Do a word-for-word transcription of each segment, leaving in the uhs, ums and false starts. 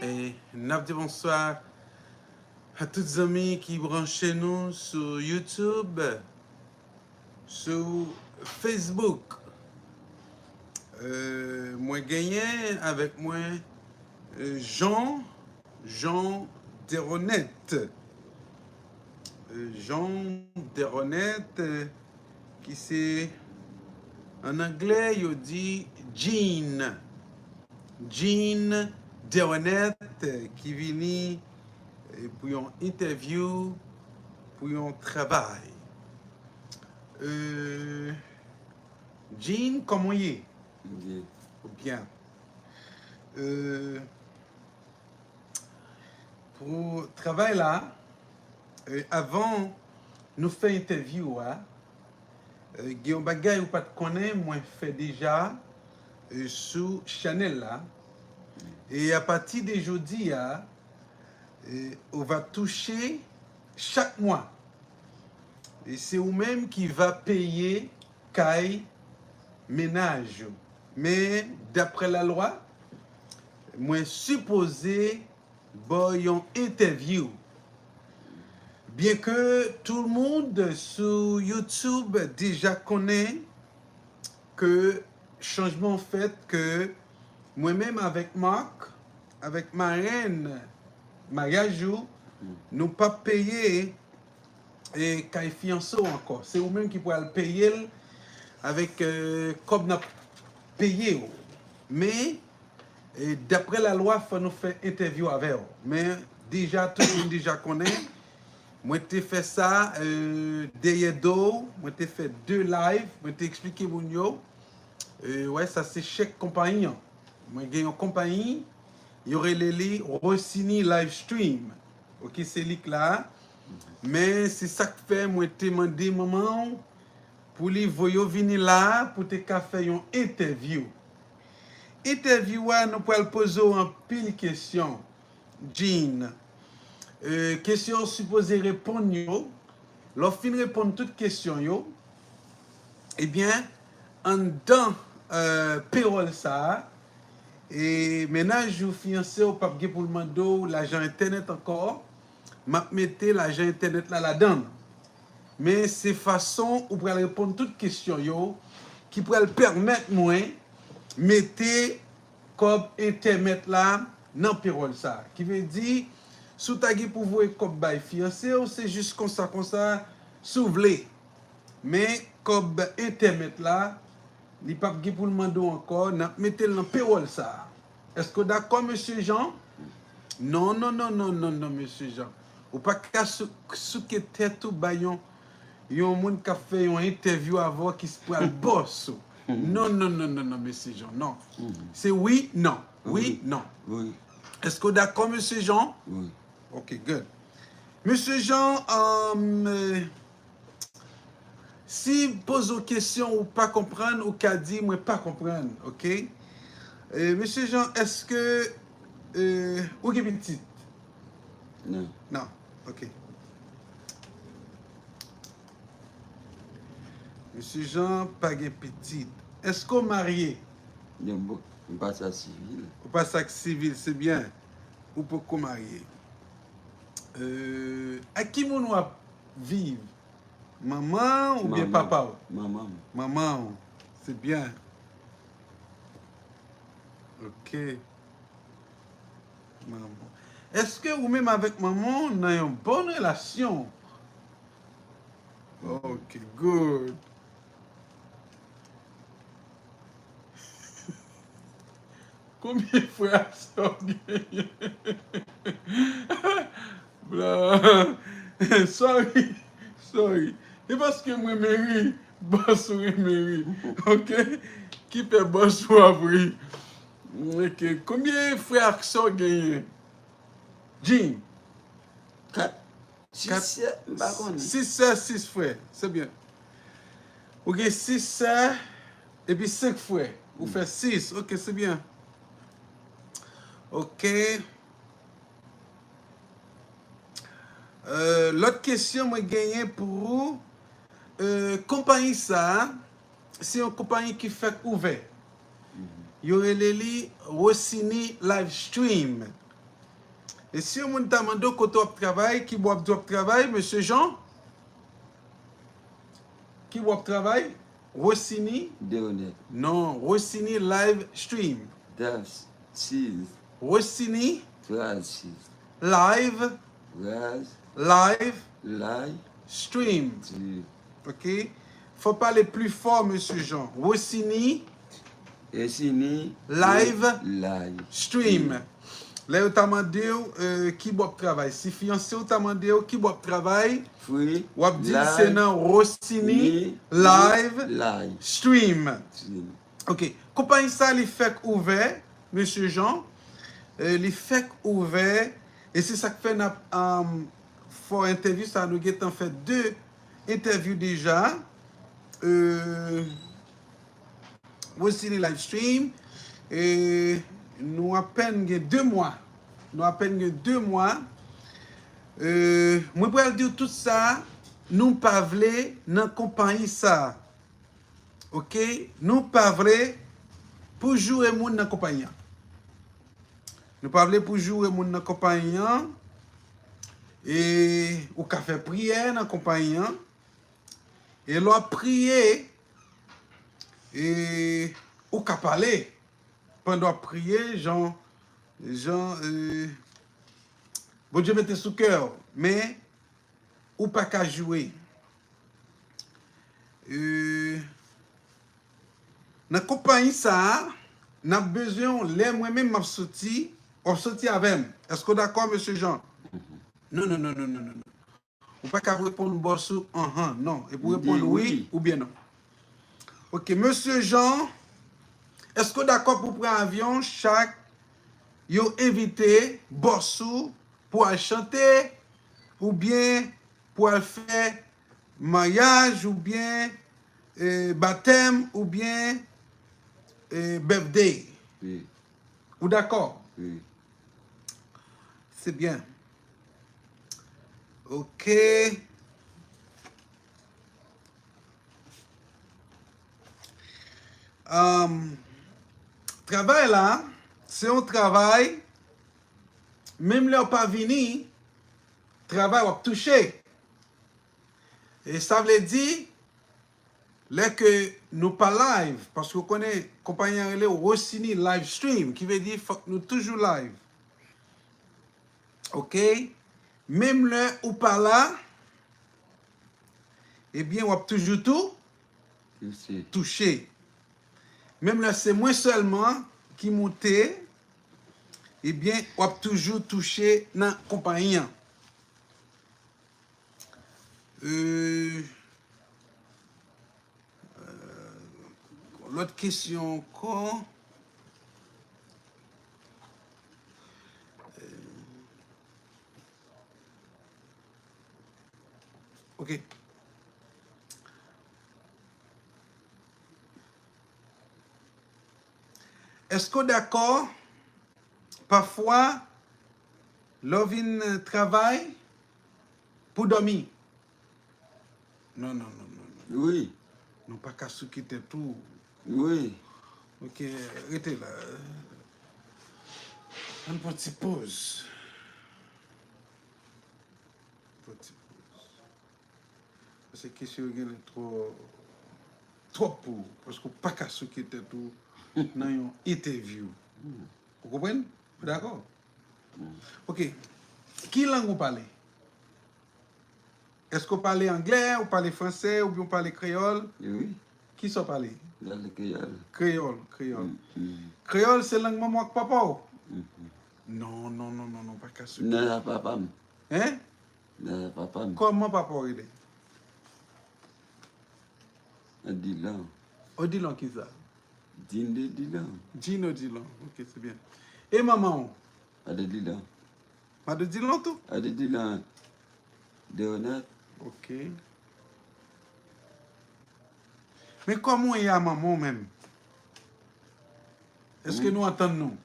E n ap di bonswa a tout zanmi ki branche nou sou YouTube, sou Facebook. Euh, mwen genyen avèk mwen, euh, Jean, Jean Deronette. Euh, Jean Deronette, euh, ki se, an anglè, yo di Jean. Jean Deronette, euh, ki vini, euh, pou yon entèvyou, pou yon travay. Euh, Jean, kòman w ye? Byen. Ou byen? Euh, pou travay la, euh, avan nou fè entèvyou a, euh, gen yon bagay ou pa t konnen, mwen fè deja, euh, sou chanèl la. E apati de jodi a, euh, ou va touche chak mwa. E se ou menm ki va peye kay mennaj ou. Men, daprè lalwa, mwen sipoze ba w yon entèvyou. Byenke tout moun sou YouTube deja konnen ke chanjman fèt, ke mwen menm avèk Mark, avèk marenn maryaj ou, nou p ap peye e kay fiyanse w ankò. Se ou menm ki pral peye l avèk, euh, kòb n ap peye w. Men, e, daprè lalwa, fò nou fè entèvyou avè w. Men, deja, tout moun deja konnen, mwen te fè sa, euh, dèyè do w, mwen te fè de live, mwen te eksplike moun yo. Euh, wè, sa se chèk konpayi an. Mwen gen yon konpayi, yo rele li Rossini Live Stream. Oke, se li k la. Men se sa k fè mwen te mande manman w pou li voye w vini la pou te ka fè yon entèvyou. Entèvyou a, nou pral poze w anpil kesyon, Jean. Euh, kesyon w sipoze reponn yo. Lè w fin reponn tout kesyon yo, ebyen, anndan, euh, pewòl sa a, e mennaj ou, fiyanse w p ap gen pou l mande w lajan entènèt ankò. M ap mete lajan entènèt la ladan l. Men se fason ou pral reponn tout kesyon yo ki pral pèmèt mwen mete kòb entèmèt la nan pewòl sa a. Ki vle di, si w ta gen pou voye kòb bay fiyanse w, se jis konsa, konsa, si w vle. Men kòb entèmèt la, li p ap gen pou l mande w ankò, n ap mete l nan pewòl sa a. Èske w dakò, mesye Jean? Non, non, non, non, non, non, mesye Jean. Ou pa ka sou-, souke tèt ou bay yon, yon moun k ap fè yon entèvyou avè w ki pral bòs ou. Non, non, non, non, non, mesye Jean, non. Se wi, non. Wi, non. Èske w dakò, mesye Jean? Wi. Ok, good. Mesye Jean, um, si m poze w kesyon ou pa konprann, ou ka di mwen pa konprann, ok? E, mesye Jean, èske, e, ou gen pitit? Non. Non, ok. Mesye Jean pa gen pitit. Èske w marye? Non, bon, m pa sa sivil. Ou pa sa k sivil, se byen. Ou poko marye. Euh, ak ki moun w ap viv? Manman w oubyen papa w? Manman m. Manman w. Se byen. Ok. Manman. Èske ou menm avèk manman w nan yon bòn relasyon? Ok, good. Konbyen frè ak sè w genyen? Blan. Sorry, sorry. E paske m renmen ri, bòs ou renmen ri. Ok? Ki fè bòs ou ap ri. Ok. Konbyen frè ak sè w genyen? Jim. Kat. Sis sè, m pa konnen. Sis sè, sis frè. Se byen. Ou gen sis sè epi senk frè. Ou fè sis. Ok, se byen. Ok. Euh, lòt kesyon mwen genyen pou ou, euh, konpayi sa a, se yon konpayi ki fèk ouvè. Yo rele li Rossini Live Stream. E si yon moun ta mande w kote w ap travay, ki bò w ap di w ap travay, mesye Jean? Ki bò w ap travay? Rossini? Deonèt. Non, Rossini Live Stream. Dav Sis. Rossini. Traz Sis. Live. Traz. Live. Live. Stream. Stream. Ok? Fò pale pli fò, mesye Jean. Rossini. Rossini. Live. Live. Stream. Lè yo ta mande w, euh, ki bò w ap travay. Si fiyanse w ta mande w ki bò w ap travay, w ap di l se nan Rossini Live. Live. Stream. Stream. Ok. Konpayi sa, li fèk ouvè, mesye Jean. Euh, li fèk ouvè. E se sa k fè n ap, um, fè entèvyou sa, nou gentan fè de entèvyou deja. Euh, Rossini Live Stream. E nou apèn gen de mwa. Nou apèn gen de mwa. Euh, mwen pral di w tout sa nou pa vle nan konpayi sa. Ok? Nou pa vle pou joure moun nan konpayi an. Nou pa vle pou joure moun nan konpayi an. E ou ka fè priyè nan konpayi an. E lè w ap priye, e ou ka pale pandan w ap priye, jan, jan, e, Bondye mete sou kè w. Men, ou pa ka joure. E, nan konpayi sa a, n ap bezwen w lè mwen menm m ap soti, w ap soti avè m. Èske w dakò, mesye Jean? Non, non, non, non, non, non, non. Ou pa ka reponn bòs ou anhan, non. E pou reponn wi oubyen non. Ok, mesye Jean, èske w dakò pou pran avyon chak yo envite bòs ou pou al chante oubyen pou al fè maryaj oubyen, eh, batèm oubyen, eh, birthday? Wi. Ou dakò? Wi. Se byen. Ok. Um, travay la, se yon travay, menm lè w pa vini, travay w ap touche. E sa vle di, lè ke nou pa live, paske w konnen konpayi an rele Rossini Live Stream, ki vle di fòk nou toujou live. Ok? Menm lè ou pa la, ebyen, w ap toujou tou touche. Menm lè se mwen sèlman ki moute, ebyen, w ap toujou touche nan konpayi an. Euh, euh, lòt kesyon ankò. Euh, ok. Èske w dakò? Pafwa, lè w vin travay pou dòmi. Non, non, non, non, non. Wi. Nou pa ka souke tèt ou. Wi. Ok, rete la. Ann pran ti poz. Pran ti poz. Paske kesyon yo genlè twò, twòp pou ou. Paske w pa ka souke tèt ou nan yon entèvyou. Ou konprann? Ou dakò? Ok. Ki lang ou pale? Èske w pale anglè, ou pale fransè, oubyen w pale kreyòl? Wi. Kisa w pale? M pale kreyòl. Kreyòl, kreyòl. Mm, mm. Kreyòl se lang manman w ak papa w? Mhm. Non, non, non, non, non, pa ka sou. Non, a papa m. Hein? Nan papa m. Kòman papa w rele? Odilon. Odilon kisa? Jean Odilon. Jean Odilon. Ok, se byen. E manman w? Mad Odilon. Mad Odilon tou? Mad Odilon. Deonèt. Ok. Men kòman w ye a manman w menm? Èske nou antann nou?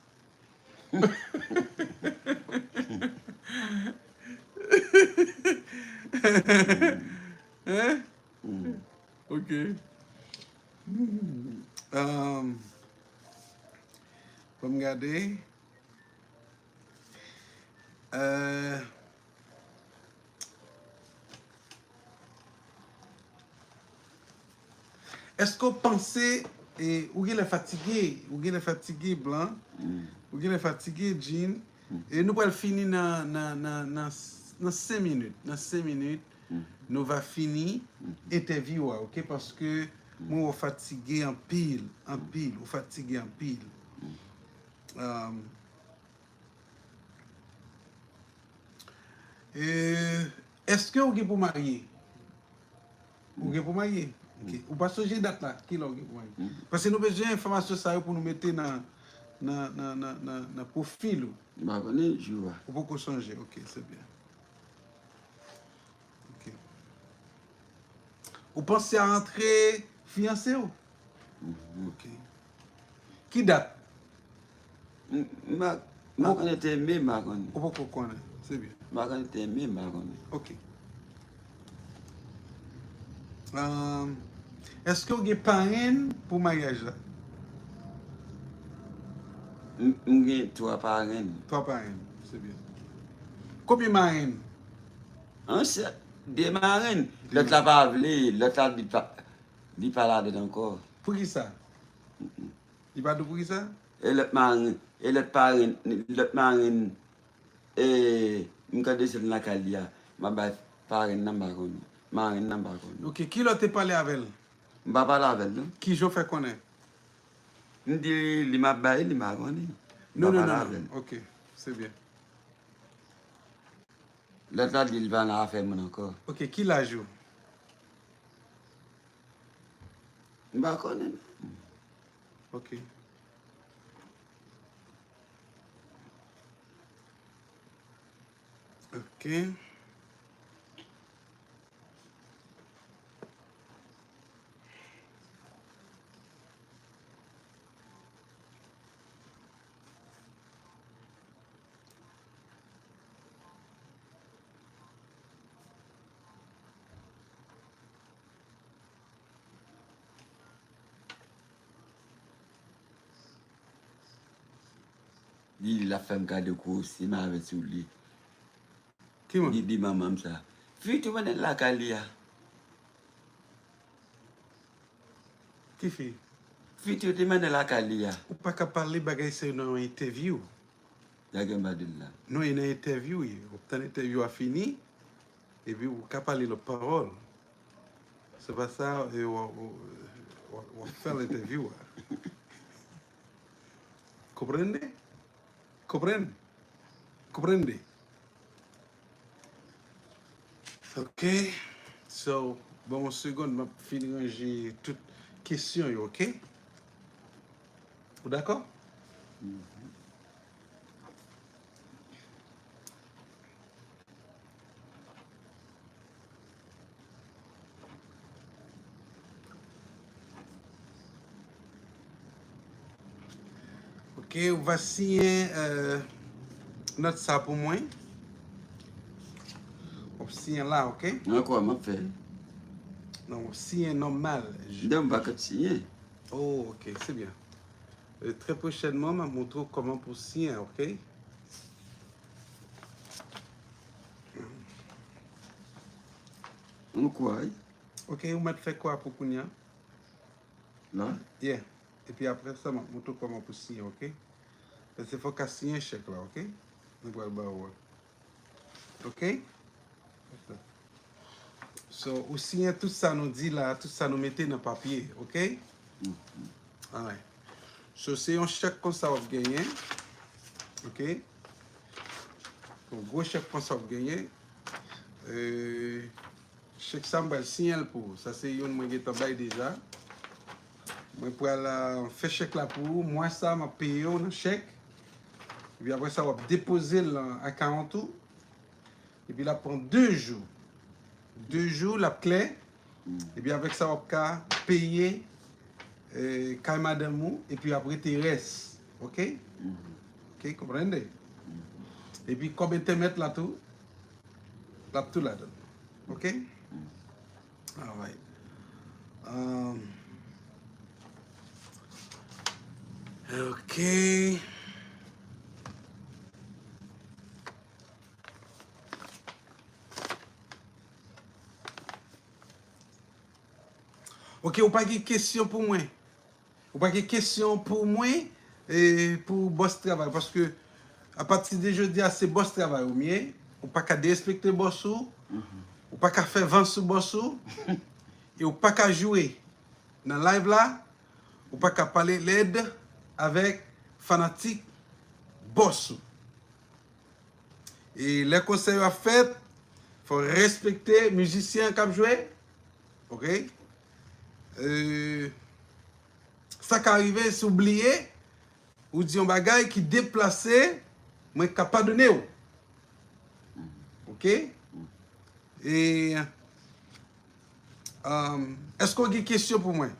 Hein? Ok. Um, ban m gade. Euh, Èske w panse, e, ou genlè fatige, ou genlè fatige, Blan, ou genlè fatige, Jean, e nou pral fini nan, nan, nan, nan, nan senk minit, nan senk minit, nou va fini entèvyou a, oke? Paske mwen wè w fatige anpil, anpil, ou fatige anpil. Um, E, èske ou gen pou marye? Ou gen pou marye? Ok. Ou pa sonje dat la? Kilè ou gen pou marye? Paske nou bezwen enfòmasyon sa yo pou nou mete nan, nan, nan, nan, nan, nan pwofil ou. M pa konnen jou a. Ou poko sonje? Ok, se byen. Ok. Ou panse a antre fiyanse w? Ok. Ki dat? M, m pa, m pa konnen tèm, m pa konnen. Ou poko konnen. Se byen. M pa konnen tèm, m pa konnen. Ok. Ahn, èske w gen parenn pou maryaj la? M, m gen twa parenn. Twa parenn. Se byen. Konbyen marenn? An, se de marenn. Lòt la pa vle, lòt la di pa, li pa ladann ankò. Poukisa? Li pa di w poukisa? E lòt marenn, e lòt parenn, lòt marenn, e m ka desann lakay li a, m ap bay parenn nan, m pa konnen. Marenn nan, m pa konnen. Ok, kilè w te pale avè l? M pa pale avè l, non. Kijan w fè konnen? M di li m ap bay, li m pa konnen. M pa pale avè l. Non, non, non, non. Ok, se byen. Lòt la di li pa nan afè moun ankò. Ok, ki laj ou? M pa konnen, non. Ok. Ok. Li, l ap fè m gade gwo semavèt sou li. Ki moun? Li di manman m sa. Fi tou mennen l lakay li a. Ki fi? Fi tou te mennen l lakay li a. Ou pa ka pale bagay sa yo nan yon entèvyou. Sa gen m pa di l la. Non, e nan entèvyou ye. W ap tann entèvyou a fini, epi ou ka pale lòt pawòl. Se pa sa, e, w, w, w, w ap fè l entèvyou a. Konprann? Konprann? Konprann? Ok. So, ban m yon segonn, m ap fin ranje tout kesyon yo, ok? Ou dakò? Ok, ou va siyen, euh, nòt sa pou mwen. W ap siyen la, ok? Nan kwa m ap fè? Non, w ap siyen nòmal. Jan m pa konn siyen. Oh, ok, se byen. Euh, trè pwochènman, m ap montre w kòman pou siyen, ok? An kwa, wi. Ok, ou mèt fè kwa pou kounye a. La? Yeah. Epi apre sa, m ap montre w kòman pou siyen, ok? Paske fò w ka siyen chèk la, ok? Mwen pral ba ou. Ok? So, ou siyen tout sa nou di la, tout sa nou mete nan papye, ok? Alright. So, se yon chèk konsa w ap genyen. Ok? Yon gwo chèk konsa w ap genyen. E, chèk sa, m pral siyen l pou ou. Sa se youn mwen gentan bay deja. Mwen pral, ah, fè chèk la pou ou. Mwa sa, m ap peye w nan chèk. Epi apre sa, w ap depoze l nan akawont ou. Epi l ap pran de jou. De jou, l ap klè. Epi avèk sa, w ap ka peye, eh, kay madanm ou, epi w ap rete rès. Ok? Ok, konprann? Epi kòb entènèt la tou, l ap tou ladan. Ok? Alright. Um, ok. Ok, ou pa gen kesyon pou mwen? Ou pa gen kesyon pou mwen, e, pou bòs travay? Paske apati de jodi a, se bòs travay ou m ye. Ou pa ka derespekte bòs ou. Ou pa ka fè van sou bòs ou. E ou pa ka joure nan live la. Ou pa ka pale lèd avèk fanatik bòs ou. E lè konsè yo ap fèt, fò respekte mizisyen k ap jwe. Ok? E, sa ka rive si w bliye, ou di yon bagay ki deplase, mwen ka padone w. Ok? E, um, èske w gen kesyon pou mwen?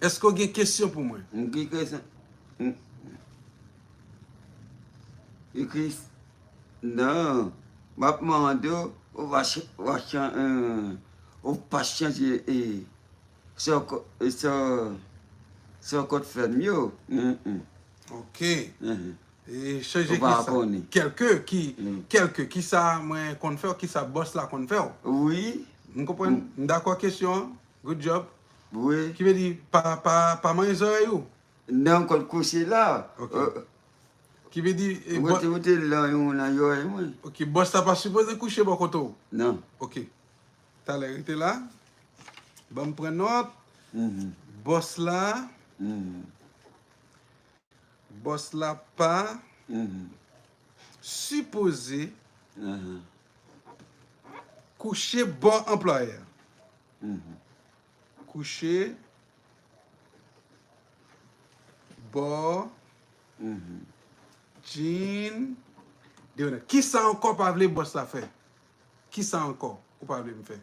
Èske w gen kesyon pou mwen? M gen kesyon. M- Ekris. Non. M ap mande w, ou pa ch- ou pa chan- eh, ou pa chanje, eh, sa w ko- eh, sa w- sa w konn fè m yo. Mm, mm. Ok. Mhm. E chanje Ou pa kisa? Konnen. Kèlke ki, Mm. kèlke kisa mwen konn fè w, kisa bòs la konn fè w? Wi. M konprann. Mm. M dakò kesyon an. Good job. Wi. Ki vle di pa, pa, pa manyen zòrèy ou? Non, m konn kouche la. Ok. Euh, Ki vle di, e, ou bò- te, ou te lan yon nan zòrèy mwen. Ok, bòs la pa sipoze kouche bò kote w? Non. Ok. Talè, rete la. Ban m pran nòt. Mhm. Bòs la. Mhm. Bòs la pa Mhm. sipoze Mhm. kouche bò anplwaye a. Mhm. Kouche bò Mhm. Jean Deonel. Kisa ankò pa vle bòs la fè? Kisa ankò ou pa vle m fè?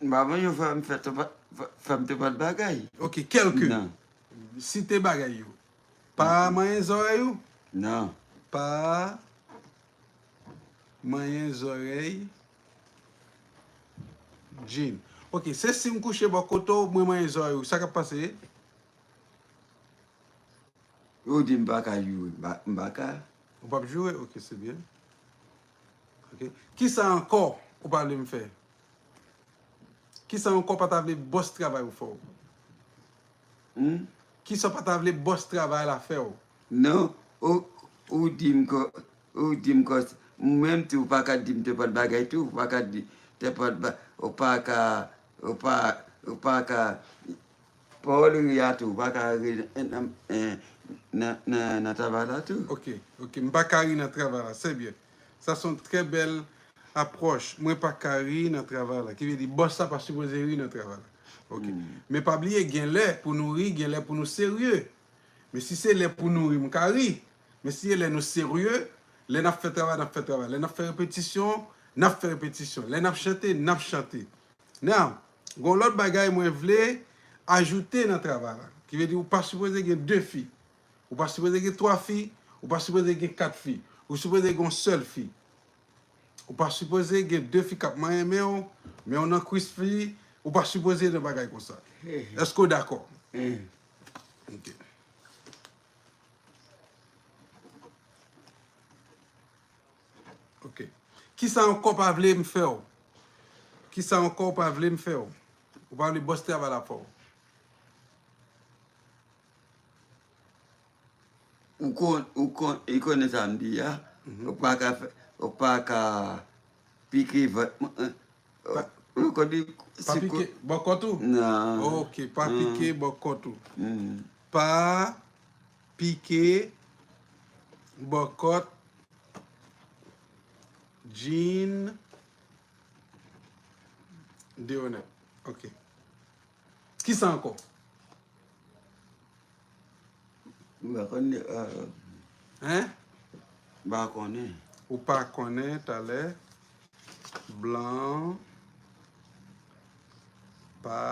M pa mande w fè m fè tout, fè, fè m tout bagay. Ok, kèlke. Non. Site bagay yo. Pa manyen zòrèy ou? Non. Pa manyen zòrèy Jean. Ok, se si m kouche bò kote w, mwen manyen zòrèy ou, sa k ap pase? Ou di m pa ka joure, m pa, m pa ka. Ou p ap joure? Ok, se byen. Ok. Kisa ankò ou pa vle m fè? Kisa ankò pa ta vle bòs travay ou fè w? Hmm? Kisa w pa ta vle bòs travay la fè w? Non, ou, ou di m kò, ou di m kò, ou menm tou, ou pa ka di m nenpòt bagay tou, ou pa ka di nenpòt ba, ou pa ka, ou pa, ou pa ka, pawòl ri a tou, ou pa ka ri nan, nan, nan, nan travay la tou. Ok, ok, m pa ka ri nan travay la, se byen. Sa se yon trè bèl apwòch. Mwen pa ka ri nan travay la. Ki vle di, bòs la pa sipoze ri nan travay la. Ok. Hmm. Men pa bliye, gen lè pou nou ri, gen lè pou nou serye. Men si se lè pou nou ri, m ka ri. Men si se lè nou serye, lè n ap fè travay, n ap fè travay. Lè n ap fè repetisyon, n ap fè repetisyon. Lè n ap chante, n ap chante. Now, gen yon lòt bagay mwen vle ajoute nan travay la. Ki vle di, ou pa sipoze gen de fi. Ou pa sipoze gen twa fi. Ou pa sipoze gen kat fi. Ou sipoze gen yon sèl fi. Ou pa sipoze gen de fi k ap manyen men w, men w nan kwis fi. Ou pa sipoze nan bagay konsa. Èske w dakò? Ok. Ok. Kisa ankò w pa vle m fè w? Kisa ankò w pa vle m fè w? Ou pa vle bòs travay la fè w? Ou kon, ou kon, e konnen sa m di a, mhm, ou pa ka fè, ou pa ka pike vant mwen, hein. Pa, ou konn di, pa pike bò kòt ou? Non. Ok, pa, hmm, pike bò kòt ou. Hmm. Pa pike bò kòt Jean Deonel. Ok. Kisa ankò? M pa konnen, euh, hein? M pa konnen. Ou pa konnen talè. Blan pa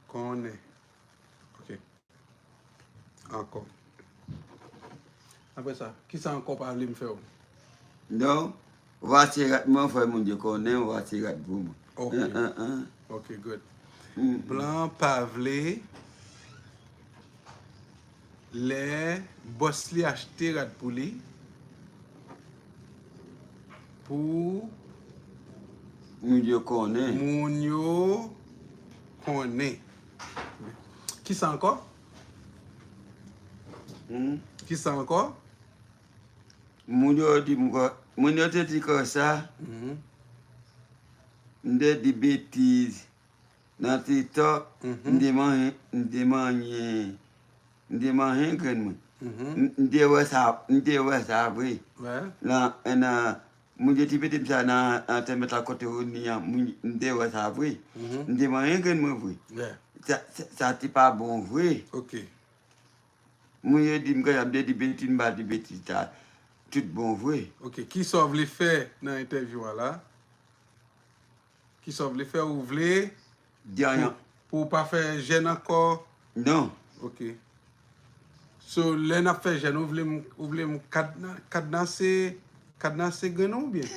konnen. Ok. Ankò. Apre sa, kisa ankò w pa vle m fè w? Non, w ase rat mwen, fè moun yo konnen, w ase rat pou mwen. Ok. Hein, hein, hein. Ok, good. Mm. Blan pa vle lè bòs li achte rad pou li. Pou moun yo konnen. Moun yo konnen. Kisa ankò? Hmm? Kisa ankò? Moun yo di m kò, moun yo te di konsa, Mhm. m te di betiz nan TikTok, Mhm. m te manyen, m te manyen, m te manyen grenn mwen. Mhm. M m te wè sa, m te wè sa vre. Wè. Nan, nan, moun yo te mete m sa nan, nan tèmèt la kote ou ni an, moun- m te wè sa vre. Mhm. M te manyen grenn mwen vre. Wè. Sa, sa, sa te pa bon vre. Ok. Moun yo di m konsa, m te di betiz, m pa di betiz sa tout bon vre. Ok. Kisa w vle fè nan entèvyou a la? Kisa w vle fè? Ou vle Di anyen. Pou w pa fè jèn ankò? Non. Ok. So, lè n ap fè jèn, ou vle m, ou vle m kadna, kadnase, kadnase grenn ou oubyen?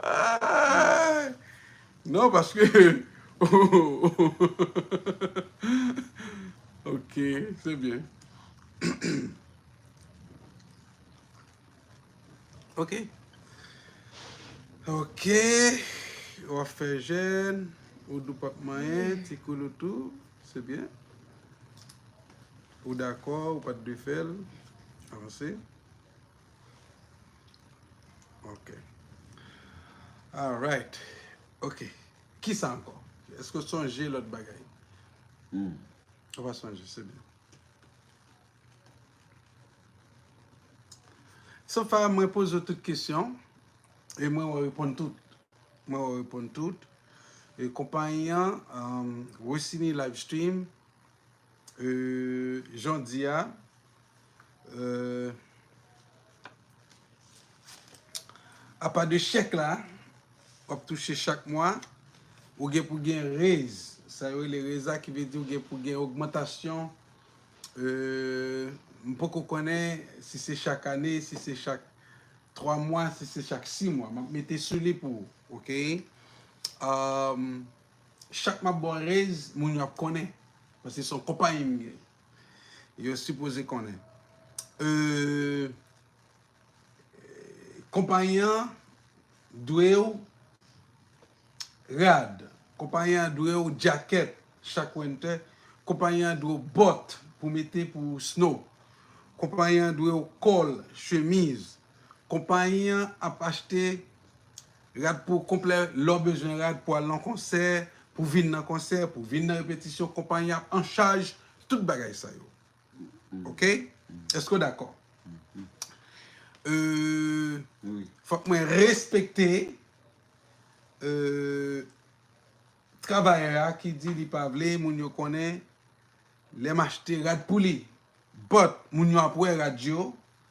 Ay! Non, paske. Ok, se byen. Ok. Ok. W ap fè jèn. Ou di w p ap manyen, ti kouloutou. Se byen. Ou dakò, ou pa t dwe fè l. Avanse. Ok. Alright. Ok. Kisa ankò? Èske w sonje lòt bagay? Hmm. Ou pa sonje, se byen. So far, mwen poze w tout kesyon, e mwen wè w reponn tout. Mwen wè w reponn tout. E konpayi an, um, Rossini Livestream, euh, jan w di a, euh, apa de chèk la, w ap touche chak mwa, ou gen pou gen raise. Sa yo rele raise la, ki vle di ou gen pou gen ogmantasyon. Euh, m poko konnen si se chak ane, si se chak twa mwa, si se chak sis mwa. M ap mete sou li pou ou, ok? Um, chak m ap ba w raise, moun yo ap konnen. Paske se yon konpayi m gen. Yo sipoze konnen. Euh, konpayi an dwe w rad. Konpayi an dwe w djakèt chak winter. Konpayi an dwe w bòt pou mete pou snow. Konpayi an dwe w kòl, chemiz. Konpayi an ap achte rad pou konplè lè w bezwen rad pou al nan konsè, pou vin nan konsè, pou vin nan repetisyon. Konpayi an ap an chaj tout bagay sa yo. Ok? Èske w dakò? Euh, Wi. Fòk mwen respekte, euh, travayè a ki di li pa vle moun yo konnen lè m achte rad pou li. But, moun yo ap wè rad yo,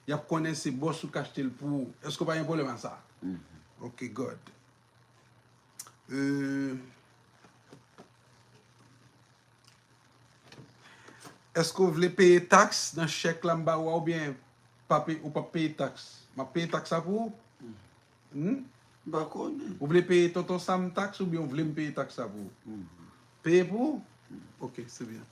y ap konnen se bòs ou k achte l pou ou. Èske w pa gen pwoblèm a sa? Mhm. Ok, good. Euh, Èske w vle peye taks nan chèk la m ba ou a oubyen pa pe, ou p ap peye taks? M ap peye taks la pou ou? Hmm? M pa konnen. Ou vle peye Tonton Sam taks oubyen ou vle m peye taks la pou ou? Mhm. Peye pou ou? Ok, se byen.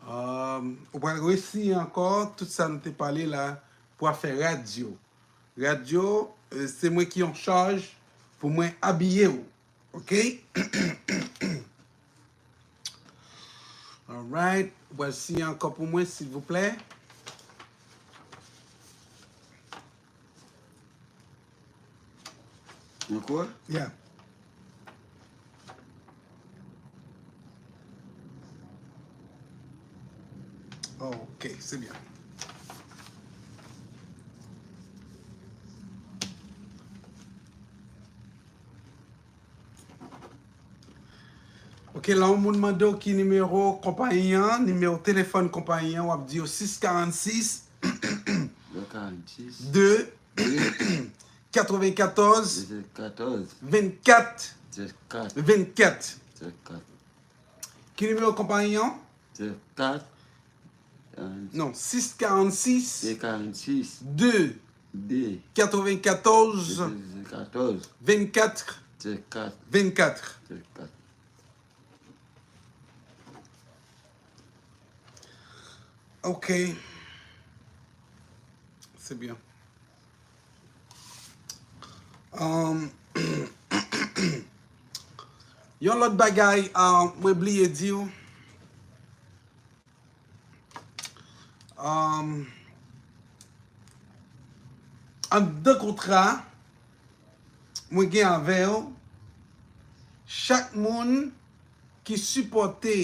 Um, ou pral resi ankò tout sa nou te pale la pou afè rad yo. Rad yo, euh, se mwen ki an chaj pou mwen abiye w. Ok? Alright. Ou pral siyen ankò pou mwen, silvouplè. Ankò? Yeah. Ok, se byen. Ok, lè yon moun mande w ki nimewo konpayi an, nimewo telefòn konpayi an, w ap di yo sis karannsis, Deux quarante-six, de, deux, katrevenkatòz, quatorze, vennkat, quatre, vennkat. quatre, Ki nimewo konpayi an? quatre, Non, sis karannsis, deux quarante-six, de, deux, katrevenkatòz, quatorze, vennkat, quatre, vennkat. quatre. Ok. Se byen. Um, yon lòt bagay, um, mwen bliye di w. Um, anndan kontra mwen gen avè w, chak moun ki sipòte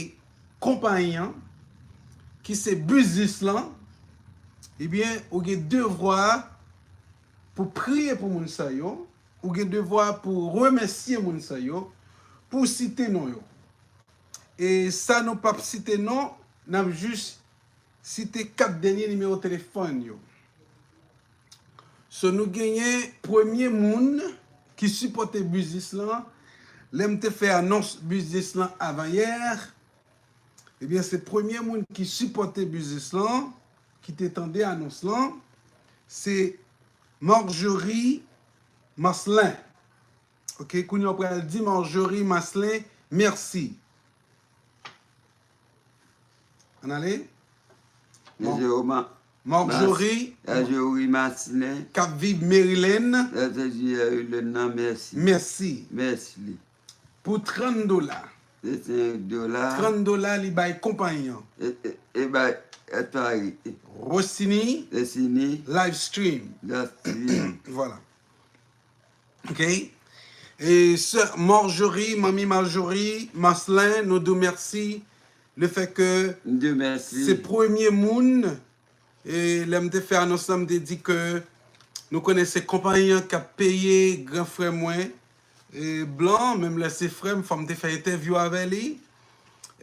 konpayi an, ki se biznis lan, ebyen, ou gen devwa pou priye pou moun sa yo, ou gen devwa pou remèsye moun sa yo, pou site non yo. E sa nou p ap site non, n ap jis site kat dènye nimewo telefòn yo. So, nou genyen premye moun ki sipòte biznis lan. Lè m te fè anons biznis lan avanyè, ebyen, se premye moun ki sipòte biznis lan, ki te tande anons lan, se Marjorie Maslin. Ok, kounye a w pral di Marjorie Maslin mèsi. Ann ale. Mesye Oma, Marjorie, Marjorie Maslin, k ap viv Maryland, Maryland nan, mèsi. Mèsi Mèsi li. Pou trant dola. Se senk dola. Trant dola li bay konpayi an. E, e, e bay, e pari. Rossini E sini. Live Stream. Live Stream. Vwala. Ok. E sè Marjorie, manmi Marjorie Maslin, nou di w mèsi. Le fè ke M di w mèsi. Se premye moun, e lè m te fè anons lan, m te di ke nou konnen se konpayi an k ap peye gran frè mwen, e blan, menm lè se frè m, fò m te fè entèvyou avè li.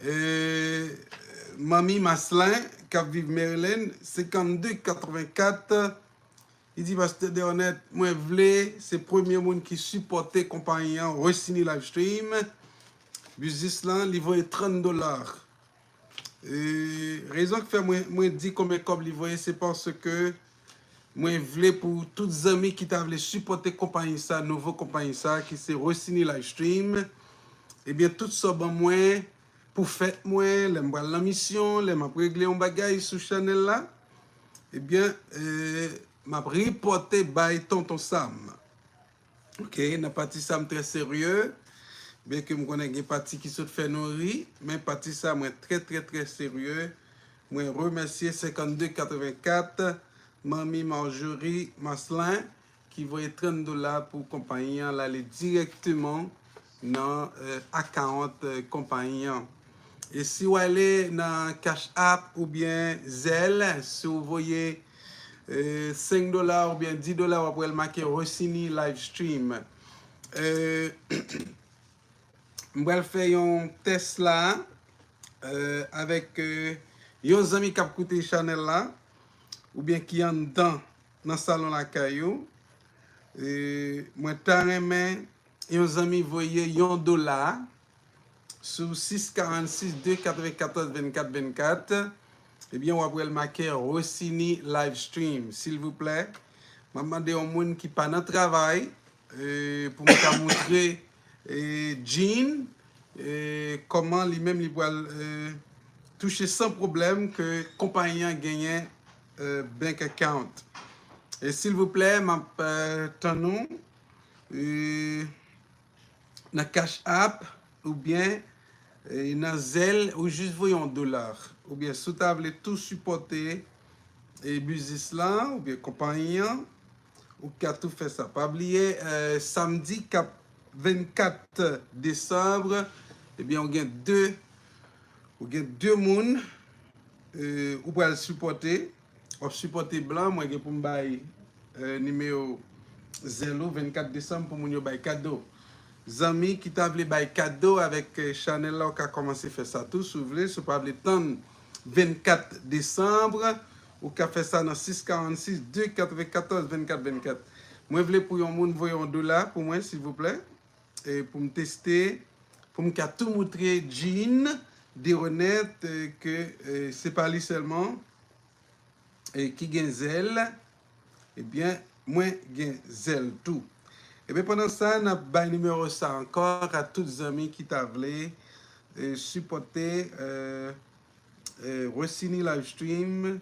E, manmi Maslin, k ap viv Maryland, senkannde katrevenkat, li di, Pastè Dernette, mwen vle, se premye moun ki sipòte konpayi an, Rossini Live Stream, biznis lan, li voye trant dola. E rezon ki fè mwen, mwen di konbyen kòb li voye, se paske mwen vle pou tout zanmi ki ta vle sipòte konpayi sa, nouvo konpayi sa, ki se Rossini Live Stream, ebyen, tout sa w ban mwen pou fèt mwen, lè m pral nan misyon, lè m ap regle yon bagay sou chanèl la, ebyen, e, m ap ripòte bay Tonton Sam. Ok, nan pati sa m trè serye, byenke m konnen gen pati ki sot fè nou ri, men pati sa mwen trè, trè, trè serye. Mwen remèsye senkannde katrevenkat, manmi Marjorie Maslin, ki voye trant dola pou konpayi an, l ale dirèkteman nan, e, account, e, konpayi an. E si w ale nan Cash App oubyen Zelle, si w voye, e, senk dola oubyen dis dola, w ap wè l make Rossini Live Stream. E, m pral fè yon tès la, e, avèk, e, yon zanmi k ap koute chanèl la, oubyen ki anndan nan salon lakay ou. E, mwen ta renmen yon zanmi voye yon dola sou sis karannsis de katrevenkatòz vennkat vennkat, ebyen, w ap wè l make Rossini Live Stream. Silvouplè, m ap mande yon moun ki pa nan travay, e, pou m ka montre, e, Jean, e, kòman li menm li pral, e, touche san pwoblèm ke konpayi an genyen, e, bank account. E silvouplè, m ap, e, tann ou, e, nan Cash App oubyen, e, nan Zelle, ou jis voye yon dola. Oubyen si w ta vle tou sipòte, e, biznis lan oubyen konpayi an, ou ka tou fè sa. Pa bliye, e, samdi k ap vennkat desanm, ebyen, ou gen de, ou gen de moun, e, ou pral sipòte. W ap sipòte blan, mwen gen pou m bay, e, nimewo Zelle ou vennkat desanm pou moun yo bay kado. Zanmi ki ta vle bay kado avèk eh, chanèl la, ou ka kòmanse fè sa tou si w vle. Si w pa vle tann vennkat desanm, ou ka fè sa nan sis karannsis de katrevenkatòz vennkat vennkat. Mwen vle pou yon moun voye yon dola pou mwen, silvouplè, e pou m teste, pou m ka tou moutre Jean Deronette eh, ke eh, se pa li sèlman eh, ki gen zèl, ebyen, mwen gen zèl tou. Ebyen, pandan sa, n ap bay nimewo sa ankò a tout zanmi ki ta vle eh, sipòte eh, eh, Rosini Livestream.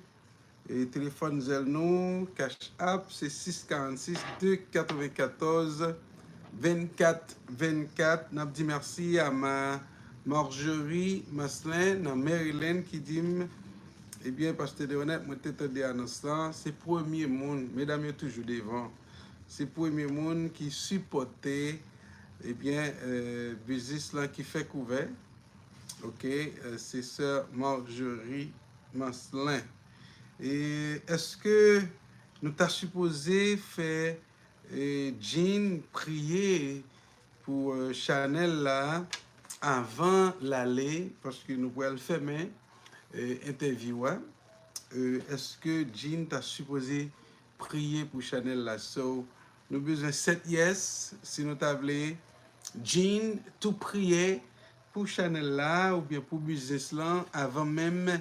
Eh, telefòn zèl nou, Cash App, se sis karannsis de katrevenkatòz vennkat vennkat. N ap di mèsi a ma Marjorie Maslin nan Maryland ki di m, ebyen, Pastè Deronette, mwen te tande anons lan, se premye moun, medam yo toujou devan, se premye moun ki sipòte, ebyen, eh, biznis lan ki fèk ouvè. Ok, eh, se sè Marjorie Maslin. E èske nou ta sipoze fè eh, Jean priye pou eh, chanèl la avan l ale, paske nou pral fèmen eh, entèvyou a. Eh, èske Jean ta sipoze priye pou chanèl la? So, nou bezwen sèt yes si nou ta vle Jean tou priye pou chanèl la oubyen pou biznis lan avan menm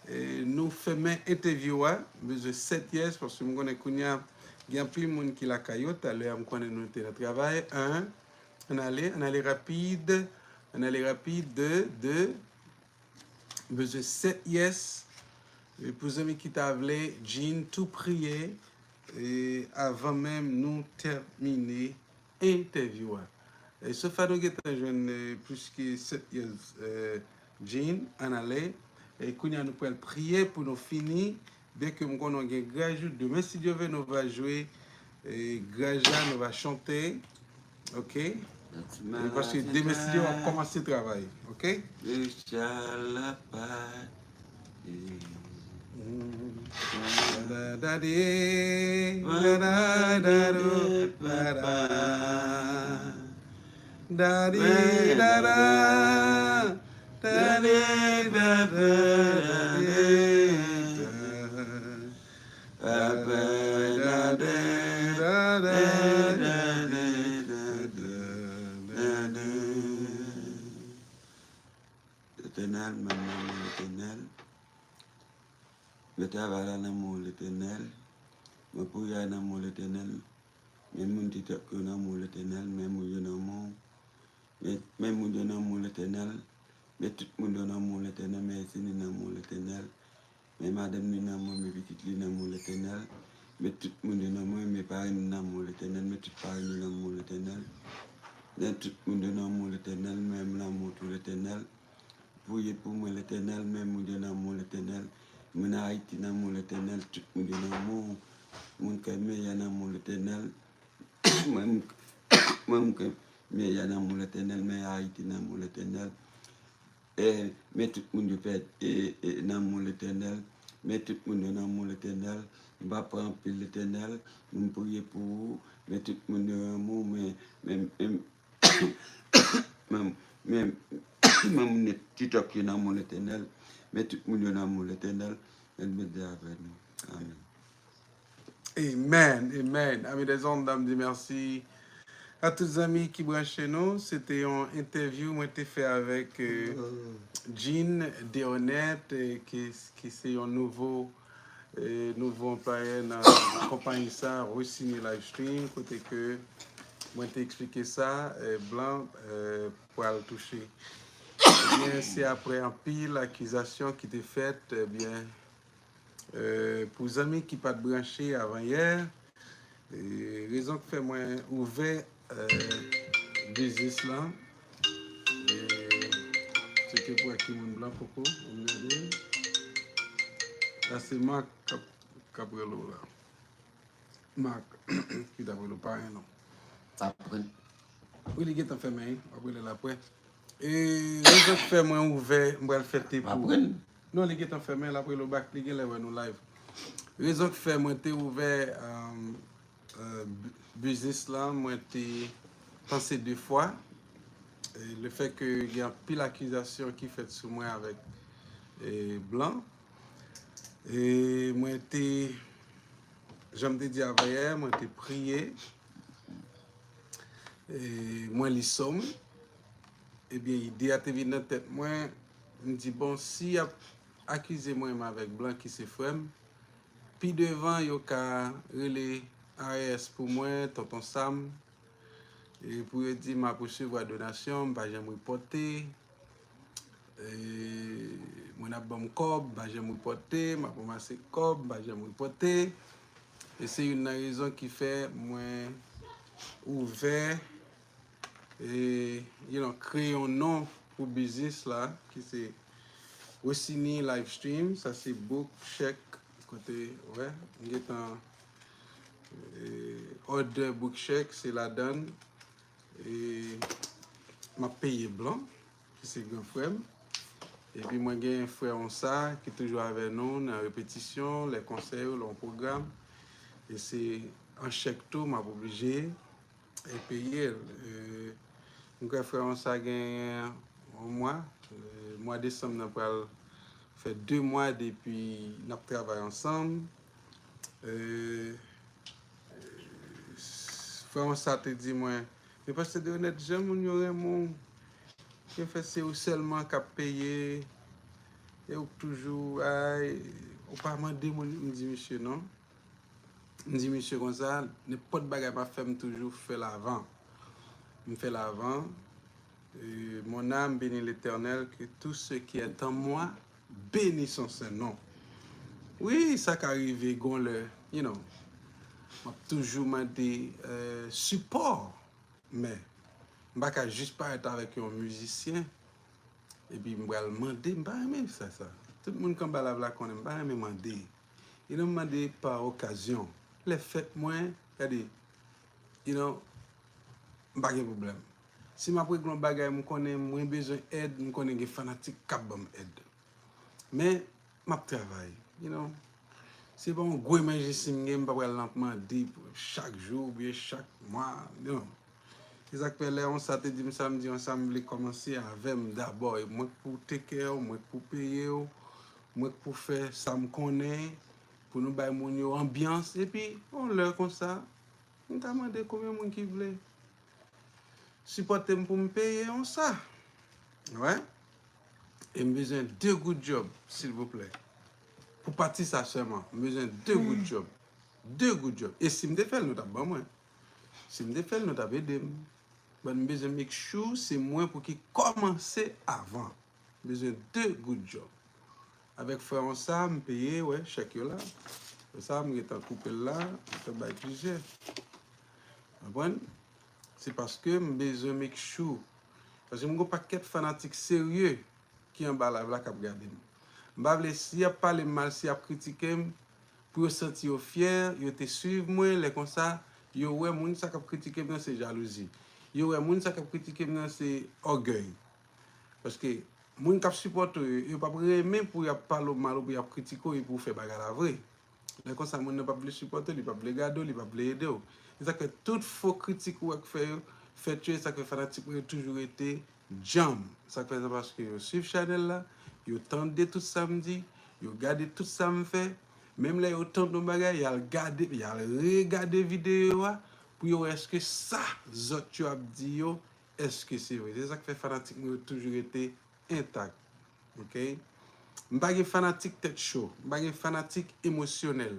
eh, nou fèmen entèvyou a. M bezwen sèt yes paske m konnen kounye a gen anpil moun ki lakay yo. Talè a m konnen nou te nan travay. En, ann ale, ann ale rapid, ann ale rapid. De, de, m bezwen sèt yes. E pou zanmi ki ta vle, Jean tou priye eh, avan menm nou tèmine entèvyou a. Eh, sofa nou gentan jwenn eh, plis ke sèt years eh, Jean, ann ale. Eh, kounye a nou pral priye pou nou fini. Byenke m konnen w gen graj ou, demen si Dye vle nou va jwe eh, graj la, nou va chante. Ok? Paske demen si Dye w ap kòmanse travay. Ok? Letènèl, mwen nan men w, Letènèl. Mwen travay la nan men w, Letènèl. Mwen priye a nan men w, Letènèl. Men moun TikTok yo nan men w, Letènèl. Men moun yo nan men w. Men, men moun yo nan men w, Letènèl. Men tout moun yo nan men w, Letènèl. Men Eseni nan men w, Letènèl. Men madanm li nan men w, men pitit li nan men w, Letènèl. Men tout moun yo nan men w, men parenn li nan men w, Letènèl. Men tout parenn yo nan men w, Letènèl. Men tout moun yo nan men w, Letènèl. Men m nan men w tou, Letènèl. Priye pou mwen, Letènèl, men moun yo nan men w, Letènèl. Moun Ayiti nan men w, Letènèl, tout moun yo nan men w. Moun kè meyè nan men w, Letènèl. Mwen, m, mwen, m kè meyè nan men w, Letènèl, men Ayiti nan men w, Letènèl. E, men tout moun yo pèdi, e, e, nan men w, Letènèl. Men tout moun yo nan men w, Letènèl. M pa pran anpil, Letènèl. M priye pou ou. Men tout moun yo nan men w, men, men, men, Men, men, men moun TikTok yo nan men w, Letènèl. Men tout moun yo nan men w, Letènèl. Men Bondye avè nou. Amèn. Amen, amen. Amis des ondes, n ap di mèsi a tout zanmi ki branche nou. Se te yon entèvyou mwen te fè avèk eh, Jean Deronette, eh, ki, ki se yon nouvo eh, nouvo anplwayè nan konpayi sa, Rossini Livestream, kote ke mwen te eksplike sa, eh, blan eh, pral touche. Ebyen, se apre anpil akizasyon ki te fèt, ebyen, eh, pou zanmi ki pa t branche avan yè, E, rezon k fè mwen ouvè eh, biznis lan, e, se ke pou wè ki moun blan poko, ann gade. La se Mark k ap, k ap rele w la. Mark, ki t ap rele w, pa yon non. Sa pran. Wi, li gentan fèmen, wi. W ap rele l apre. E rezon k fè mwen ouvè, m pral fè te pou. Non, li gentan fèmen, l ap rele w back, li genlè wè nou live. Rezon k fè mwen te ouvè um, uh, biznis lan, mwen te panse de fwa. E lefètke gen anpil akizasyon ki fèt sou mwen avèk e, blan. E mwen te, jan m te di avanyè, mwen te priye. E mwen li sòm. Ebyen, ide a te vin nan tèt mwen. M di, bon, si y ap akize mwen menm avèk blan ki se frè m, pi devan, yo ka rele I R S pou mwen, Tonton Sam, e pou yo di m ap resevwa donasyon, m pa janm ripòte. E, moun ap ban m kòb, m pa janm ripòte, m ap ranmase kòb, m pa janm ripòte. E se youn nan rezon ki fè mwen ouvè, e, you know, kreye yon non pou biznis la, ki se Rossini Live Stream. Sa se book, chèk, kote, wè, m gentan, e, order book, chèk, se ladann. E m ap peye blan, ki se gran frè m. Epi mwen gen frè Onsa ki toujou avè nou nan repetisyon, lè konsè yo, lè yon pwogram. E se an chèk tou, m ap oblije e peye l. E m kwè frè Onsa gen yon mwa, e mwa desanm nan pral fè de mwa depi n ap travay ansanm. E, e, frè Onsa te di mwen, men Pastè Deonèt, jan moun yo renmen w, gen fè se ou sèlman k ap peye, e ou k toujou, ay, ou pa mande moun, m di misye non. M di misye konsa, nenpòt bagay m ap fè, m toujou fè l avan. M fè l avan. E, mon âme bénit l'Éternel, que tout ce qui est en moi bénisse son saint nom. Wi, sa ka rive gon lè, you know, m ap toujou mande, e, sipò, men m pa ka jis parèt avèk yon mizisyen, epi m pral mande, m pa renmen sa, sa. Tout moun k anba live la konnen m pa renmen mande. E lè m mande pa okazyon, lè fèt mwen, gade, you know, m pa gen pwoblèm. Si m ap regle yon bagay, m konnen mwen bezwen èd, m konnen gen fanatik k ap ban m èd. Men, m ap travay, you know. Se pa yon gwo enèji si m gen, m pa pral nan mande chak jou oubyen chak mwa, non. Se sa k fè lè Onsa te di m sa, m di Onsa m vle kòmanse avè m dabò. E mwen k pou take care w, mwen k pou peye w, mwen k pou fè sa m konnen pou nou bay moun yo anbyans. Epi, yon lè konsa, m ka mande konbyen moun ki vle sipòte m pou m peye Onsa. Wè. E m bezwen de goud djòb, silvouplè. Pou pati sa sèlman, m bezwen de goud djòb. De goud djòb. E si m te fè l, nou t ap ban mwen. Si m te fè l, nou t ap ede m. But m bezwen make sure se mwen pou ki kòmanse avan. M bezwen de goud djòb. Avèk frè Onsa, m peye, wè, chèk yo la. Frè sa, m gentan koupe l la, m gentan bay plizyè. Konprann? Se paske m bezwen make sure. Paske m gon pakèt fanatik serye ki anba live la k ap gade m. M pa vle si y ap pale m mal, si y ap kritike m, pou yo santi yo fyè, yo te swiv mwen, lè konsa, yo wè moun sa k ap kritike m nan se jalouzi. Yo wè moun sa k ap kritike m nan se ògèy. Paske moun k ap sipòte w yo, yo p ap renmen pou y ap pale w mal oubyen y ap kritike w epi w fè bagay la vre. Lè konsa, moun nan p ap vle sipòte w, li p ap vle gade w, li p ap vle ede w. Se sa k fè tout fo kritik ou wè k fè yo, fèt yo, e sa k fè fanatik mwen yo toujou rete djanm. Sa k fè sa paske yo swiv chanèl la, yo tande tout sa m di, yo gade tout sa m fè. Menm lè yo tande yon bagay, y al gade, y al regade videyo a pou yo wè èske sa zòt yo ap di yo, èske se vre. Se sa k fè fanatik mwen yo toujou rete entak. Oke? M pa gen fanatik tèt cho. M pa gen fanatik emosyonèl.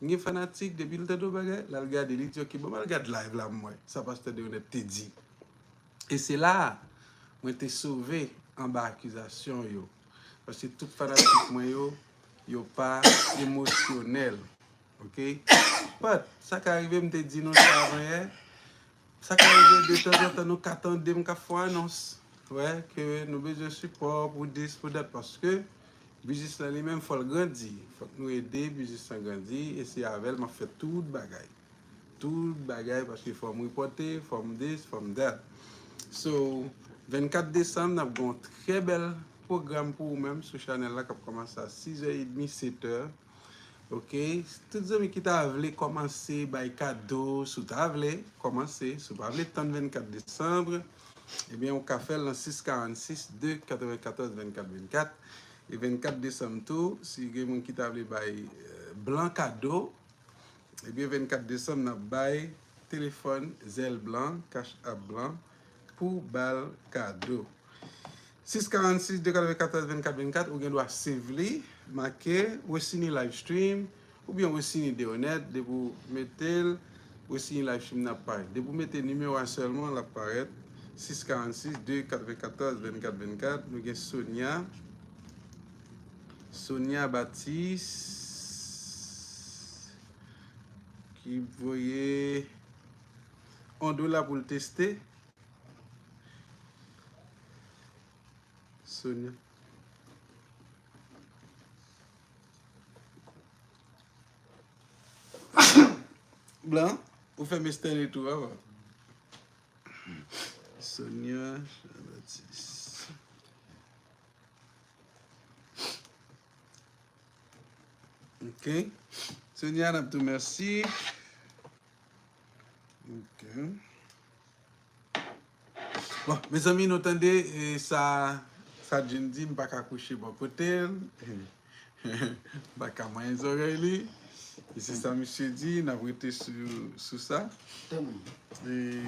M gen fanatik, depi l tande yon bagay, l al gade, li di, oke, bon, m al gade live la, m wè sa pastè Deonèt te di. E se la a mwen te sove anba akizasyon yo. Paske tout fanatik mwen yo, yo pa emosyonèl. Oke? But, sa ka rive, m te di nou sa avanyè. Sa ka rive detanzantan nou ka tande m k ap fè yon anons. Wè, ke nou bezwen sipò pou this, pou that, paske biznis lan li menm fò l grandi. Fòk nou ede biznis lan grandi, e se avè l m ap fè tout bagay. Tout bagay, paske fò m ripòte, fò m this, fò m that. So, vennkat desanm, n ap gen yon trè bèl pwogram pou ou menm sou chanèl la k ap kòmanse a sizè edmi, setè. Ok, tout zanmi ki ta vle kòmanse bay kado, si w ta vle kòmanse, si w pa vle tann vennkat desanm, ebyen, ou ka fè l nan sis karannsis de katrevenkatòz vennkat vennkat. E vennkat desanm tou, si gen moun ki ta vle bay, eh, Blan kado, ebyen, vennkat desanm, n ap bay telefòn Zèl Blan, Cash App Blan, pou ba l kado. Sis karannsis de katrevenkatòz vennkat vennkat, ou gen dwa save li, make Wesini Livestream, oubyen Wesini Deonèt, depi w mete l, Wesini Livestream nan ap parèt. Depi w mete nimewo a sèlman, l ap parèt. Sis karannsis de katrevenkatòz vennkat vennkat, nou gen Sonia. Sonia Baptiste ki voye yon dola pou l teste. Sonia. Blan, ou fè Mister Neto a, wa. Sonia Jean-Baptiste. Ok. Sonia, n ap di w mèsi. Ok. Bon, mezanmi, nou tande, e, sa, sa Jean di, m pa ka kouche bò kote l. M pa ka manyen zòrèy li. E se sa misye di, n ap rete sou, sou sa. E,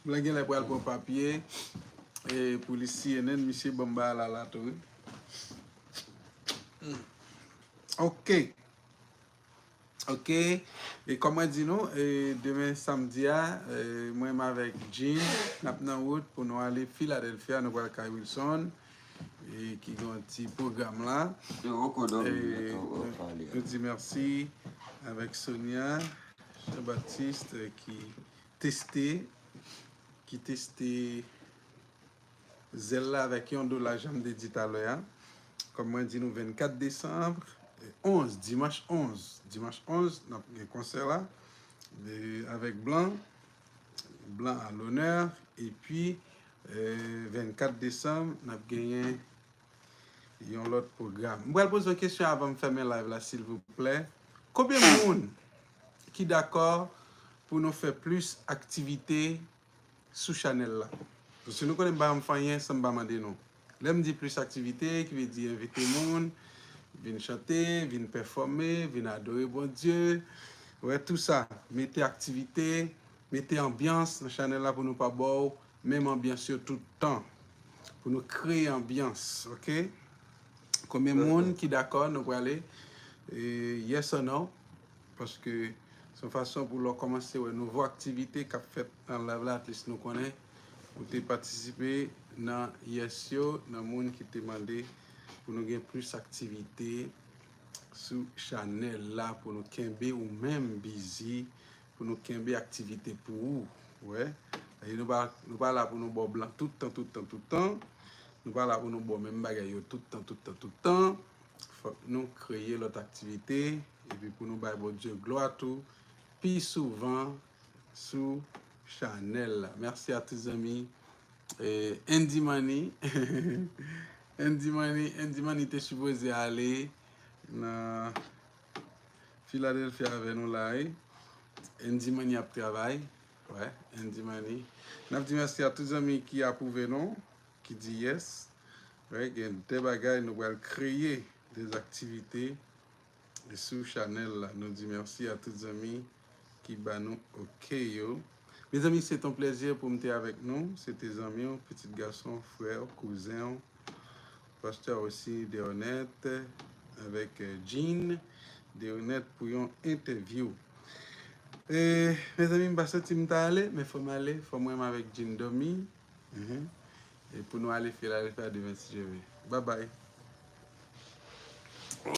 Blan genlè pral pran papye, e, pou li C N N, misye ban m bagay la, la tou, wi. Ok. Ok. E kòm mwen di nou, e demen samdi a, e mwen menm avèk Jean, n ap nan wout pou nou ale Philadelphia, nou pral kay Wilson, e ki gen yon ti pwogram la. Yo, kò dòmi, e, mèt, w, w ap pale. Nou di mèsi avèk Sonia Jean-Baptiste, e, ki teste, ki teste Zèl la avèk yon dola, jan m te di talè a. Kòm mwen di nou, vennkat desanm, onz, dimanch onz, dimanch onz, n ap gen konsè la, e, avèk Blan, Blan a lonè, epi, e, vennkat desanm, n ap genyen yon lòt pwogram. M pral poze yon kesyon avan m fèmen live la, silvouplè. Konbyen moun ki dakò pou nou fè plis aktivite sou chanèl la? Paske nou konnen m pa janm fè anyen san m pa mande nou. Lè m di plis aktivite, ki vle di envite moun, vin chante, vin pèfòme, vin adore Bondye. Wè, tou sa, mete aktivite, mete anbyans nan chanèl la pou nou pa ba w menm anbyans yo tout tan. Pou nou kreye anbyans, ok? Konbyen moun ki dakò nou prale, e, yes or no? Paske se yon fason pou lè w kòmanse wè nouvo aktivite k ap fèt nan live la, at least nou konnen ou te patisipe nan yes yo, nan moun ki te mande pou nou gen plis aktivite sou chanèl la, pou nou kenbe ou menm bizi, pou nou kenbe aktivite pou ou. Wè. E nou pa, nou pa la pou nou ba w Blan tout tan, tout tan, tout tan. Nou pa la pou nou ba w menm bagay yo tout tan, tout tan, tout tan. Fòk nou kreye lòt aktivite, epi pou nou bay Bondye glwa tou, pi souvan sou chanèl la. Mèsi a tout zanmi. E, Andy Money. Andy Money, Andy Money te sipoze ale nan Philadelphia avè nou la, wi. Andy Money ap travay. Wè, Andy Money. N ap di mèsi a tout zanmi ki apwouve nou, ki di yes. Wè, gen de bagay nou pral kreye, de aktivite sou chanèl la. Nou di mèsi a tout zanmi ki ba nou ok yo. Mezanmi, se t on plèzi pou m te avèk nou. Se te zanmi w, pitit gason, frè w, kouzen w, pastè Wesini Deonèt, avèk, eh, Jean Deonèt pou yon entèvyou. E, mezanmi, m pa santi m ta ale, men fò m ale, fò m renmen avèk Jean dòmi. Mhm. E pou nou ale Philadelphia demen, si Dye vle. Babay.